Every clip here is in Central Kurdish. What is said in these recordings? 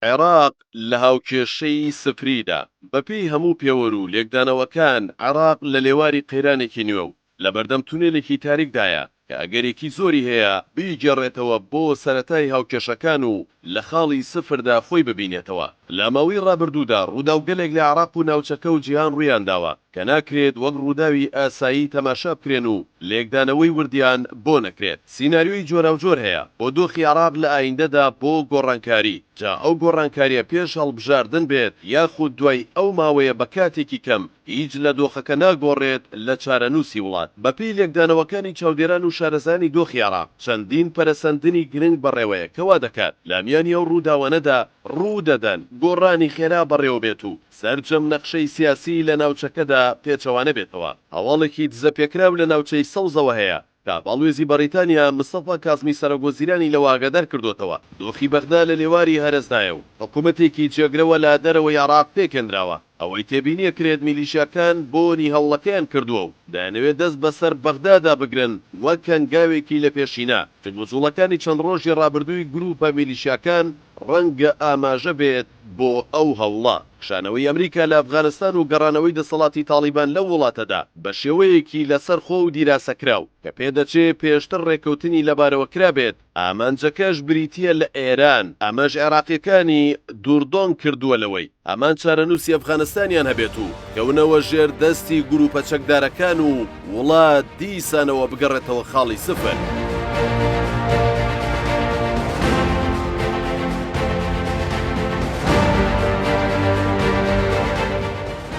عێراق لە هاوکێشەی سفریدا. بەپێی هەموو پێوەر و لێکدانەوەکان، عێراق لە لێواری قەیرانێکی نوێ و لەبەردەم تونێلێکی تاریکدایە کە ئەگەرێکی زۆری هەیە بیگێڕێتەوە بۆ سەرەتای هاوکێشەکان و لە خاڵی سفردا خۆی ببینێتەوە. لە ماوەی ڕابردوودا ڕووداوگەلێک لە عێراق و ناوچەکە و جیهان ڕوویانداوە کە ناکرێت وەک ڕووداوی ئاسایی تەماشا بکرێن و لێکدانەوەی وردیان بۆ نەکرێت. سیناریۆی جۆراوجۆر هەیە بۆ دۆخی عێراق لە ئایندەدا بۆ گۆڕانکاری، جا ئەو گۆڕانکاریە پێش هەڵبژاردن بێت یاخود دوای ئەو ماوەیە بە کاتێکی کەم، هیچ لە دۆخەکە ناگۆڕێت لە چارەنووسی وڵات. بەپێی لێکدانەوەکانی چاودێران و شارەزایانی دۆخی عێراق، چەندین پەرەسەندنی گرنگ بەڕێوەیە کە وا دەکات لە میانی ئەو ڕووداوانەدا ڕوودەدەن، گۆڕانی خێرا بەڕێوەبێت و سەرجەم نەخشەی سیاسی لە ناوچەکەدا پێچەوانە بێتەوە. هەواڵێکی دزەپێکراو لە ناوچەی سەوزەوە هەیە کە باڵوێزی بەڕیتانیا مستەفا کازمی سەرۆکوەزیرانی لەوە ئاگادار کردۆتەوە دۆخی بەغدا لە لێواری هەرەسدایە و حکومەتێکی جێگرەوە لە دەرەوەی عێراق پێکهێنراوە. ئەوەی تێبینی ئەکرێت میلیشیاکان بۆنی هەوڵەکەیان کردووە و دەیانەوێت دەست بەسەر بەغدادا بگرن وەک هەنگاوێکی لەپێشینە. جموجوڵەکانی چەند ڕۆژی ڕابردووی گروپە میلیشیاکان ڕەنگە ئاماژە بێت بۆ ئەو هەوڵە. کشانەوەی ئەمریکا لە ئەفغانستان و گەڕانەوەی دەسەڵاتی تاڵیبان لەو وڵاتەدا بە شێوەیەکی لەسەرخۆ و دیراسەکراو کە پێدەچێ پێشتر ڕێککەوتنی لەبارەوە کرابێت، ئامانجەکەش بریتییە لە ئێران، ئەمەش عێراقییەکانی دووردۆنگ کردووە لەوەی هەمان چارەنووسی ئەفغانستانیان هەبێت و بکەونەوە ژێر دەستی گرووپە چەکدارەکان و وڵات دیسانەوە بگەڕێتەوە خاڵی سفر.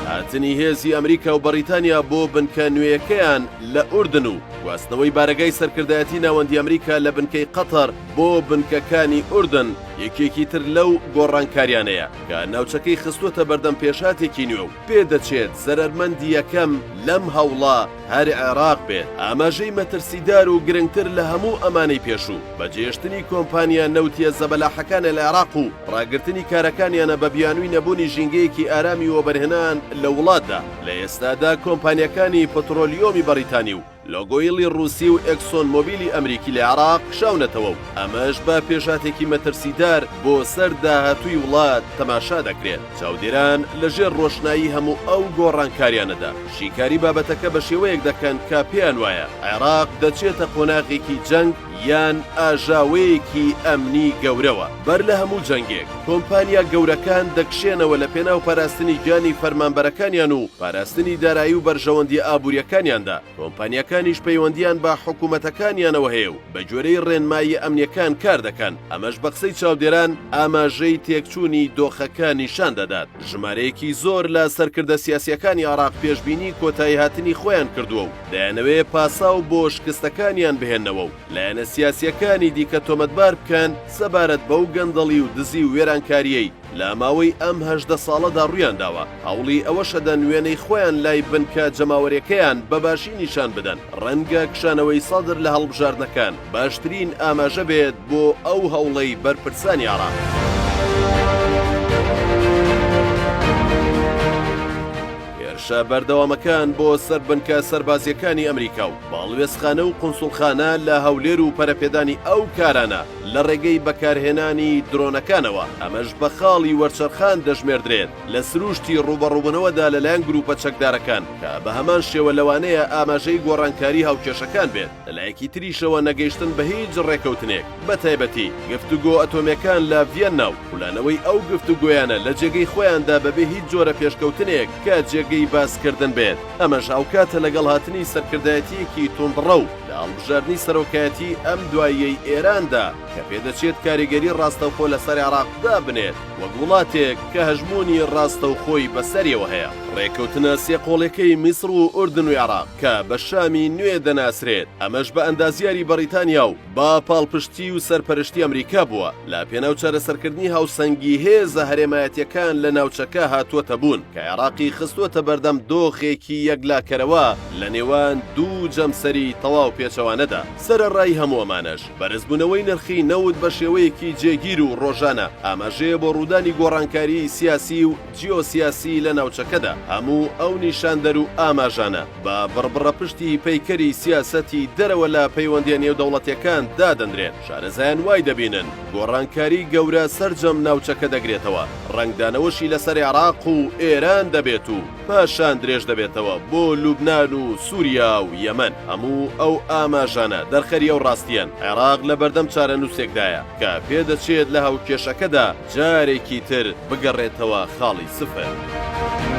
هاتنی هێزی ئەمریکا و بەڕیتانیا بۆ بنکە نوێیەکەیان لە ئوردن و گواستنەوەی بارەگای سەرکردایەتی ناوەندی ئەمریکا لە بنکەی قەتەر بۆ بنکەکانی ئوردن یەکێکی تر لەو گۆڕانکاریانەیە کە ناوچەکەی خستووەتە بەردەم پێشهاتێکی نوێ و پێدەچێت زەرەرمەندی یەکەم لەم هەوڵە هەر عێراق بێت. ئاماژەی مەترسیدار و گرنگتر لە هەموو ئەمانەی پێشوو، بەجێهێشتنی کۆمپانیا نەوتییە زەبەلاحەکانە لە عێراق و ڕاگرتنی کارەکانیانە بە بیانووی نەبوونی ژینگەیەکی ئارامی وەبەرهێنان لە وڵاتدا. لە ئێستادا کۆمپانیاکانی پترۆلیۆمی بەڕیتانی و لۆگۆیڵی ڕووسی و ئێکسۆن مۆبیلی ئەمریکی لە عێراق کشاونەتەوە و ئەمەش بە پێشهاتێکی مەترسیدار بۆ سەر داهاتووی وڵات تەماشا دەکرێت. چاودێران لە ژێر ڕۆشنایی هەموو ئەو گۆڕانکاریانەدا شیکاری بابەتەکە بە شێوەیەک دەکەن کە پێیان وایە عێراق دەچێتە قۆناغێکی جەنگ یان ئاژاوەیەکی ئەمنی گەورەوە. بەر لە هەموو جەنگێک، کۆمپانیا گەورەکان دەکشێنەوە لە پێناو پاراستنی گیانی فەرمانبەرەکانیان و پاراستنی دارایی و بەرژەوەندییە ئابوورییەکانیاندا، کۆمپانیاکانیش پەیوەندییان بە حکومەتەکانیانەوە هەیە و بەگوێرەی ڕێنماییە ئەمنییەکان کار دەکەن، ئەمەش بە قسەی چاودێران ئاماژەی تێکچوونی دۆخەکە نیشان دەدات. ژمارەیەکی زۆر لە سەرکردە سیاسییەکانی عێراق پێشبینی کۆتاییهاتنی خۆیان کردووە و دەیانەوێت پاساو بۆ شکستەکانیان بهێننەوە و لایەنە سیاسییەکانی دیکە تۆمەتبار بکەن سەبارەت بەو گەندەڵی و دزی و وێرانکارییەی لە ماوەی ئەم 18 ساڵەدا ڕوویانداوە، هەوڵی ئەوەشەدەن وێنەی خۆیان لای بنکە جەماوەریەکەیان بە باشی نیشان بدەن، ڕەنگە کشانەوەی سەدر لە هەڵبژاردنەکان باشترین ئاماژە بێت بۆ ئەو هەوڵەی بەرپرسانی عێراق. هێرشە بەردەوامەکان بۆ سەر بنکە سەربازییەکانی ئەمریکا و باڵوێزخانە و قونسوڵخانە لە هەولێر و پەرەپێدانی ئەو کارانە لە ڕێگەی بەکارهێنانی درۆنەکانەوە، ئەمەش بە خاڵی وەرچەرخان دەژمێردرێت لە سرووشتی ڕووبەڕووبوونەوەدا لەلایەن گرووپە چەکدارەکان کە بە هەمان شێوە لەوانەیە ئاماژەی گۆڕانکاری هاوکێشەکان بێت. لە لایەکی تریشەوە نەگەیشتن بە هیچ ڕێکەوتنێک، بە تایبەتی گفتوگۆ ئەتۆمییەکان لە ڤیەننا و خولانەوەی ئەو گفتوگۆیانە لە جێگەی خۆیاندا بەبێ هیچ جۆرە پێشکەوتنێک کە جێگەی باسکردن بێت، ئەمەش هاوکاتە لەگەڵ هاتنی سەرکردایەتییەکی توندڕەو لە هەڵبژاردنی سەرۆکایەتیی ئەم دواییەی ئێراندا کە پێدەچێت کاریگەری ڕاستەوخۆ لەسەر عێراق دابنێت وەک وڵاتێک کە هەژموونی ڕاستەوخۆی بەسەریەوە هەیە. ڕێککەوتنە سێقۆڵیەکەی میسڕ و ئوردن و عێراق کە بە شامی نوێ دەناسرێت، ئەمەش بە ئەندازیاری بەڕیتانیا و بە پاڵپشتی و سەرپەرشتی ئەمریکا بووە، لە پێناو چارەسەرکردنی هاوسەنگی هێزە هەرێمایەتیەکان لە ناوچەکە هاتووەتە بوون، کە عێراقی خستووەتە بەردەم دۆخێکی یەکلاکەرەوە لە نێوان دوو جەمسەری تەواو پێ. پێچەوانەدا. سەرەڕای هەموو ئەمانەش، بەرزبوونەوەی نرخی نەوت بە شێوەیەکی جێگیر و ڕۆژانە ئاماژەیە بۆ ڕوودانی گۆڕانکاریی سیاسی و جیۆسیاسی لە ناوچەکەدا. هەموو ئەو نیشاندەر و ئاماژانە بە بڕبڕەپشتی پەیکەری سیاسەتی دەرەوە لە پەیوەندییە نێودەوڵەتییەکان دادەنرێن. شارەزایان وای دەبینن گۆڕانکاری گەورە سەرجەم ناوچەکە دەگرێتەوە، ڕەنگدانەوەشی لەسەر عێراق و ئێران دەبێت و پاشان درێژ دەبێتەوە بۆ لوبنان و سوریا و یەمەن. هەموو ئەو ئاماژانە دەرخەری ئەو ڕاستییەن عێراق لەبەردەم چارەنووسێکدایە کە پێدەچێت لە هاوکێشەکەدا جارێکی تر بگەڕێتەوە خاڵی سفر.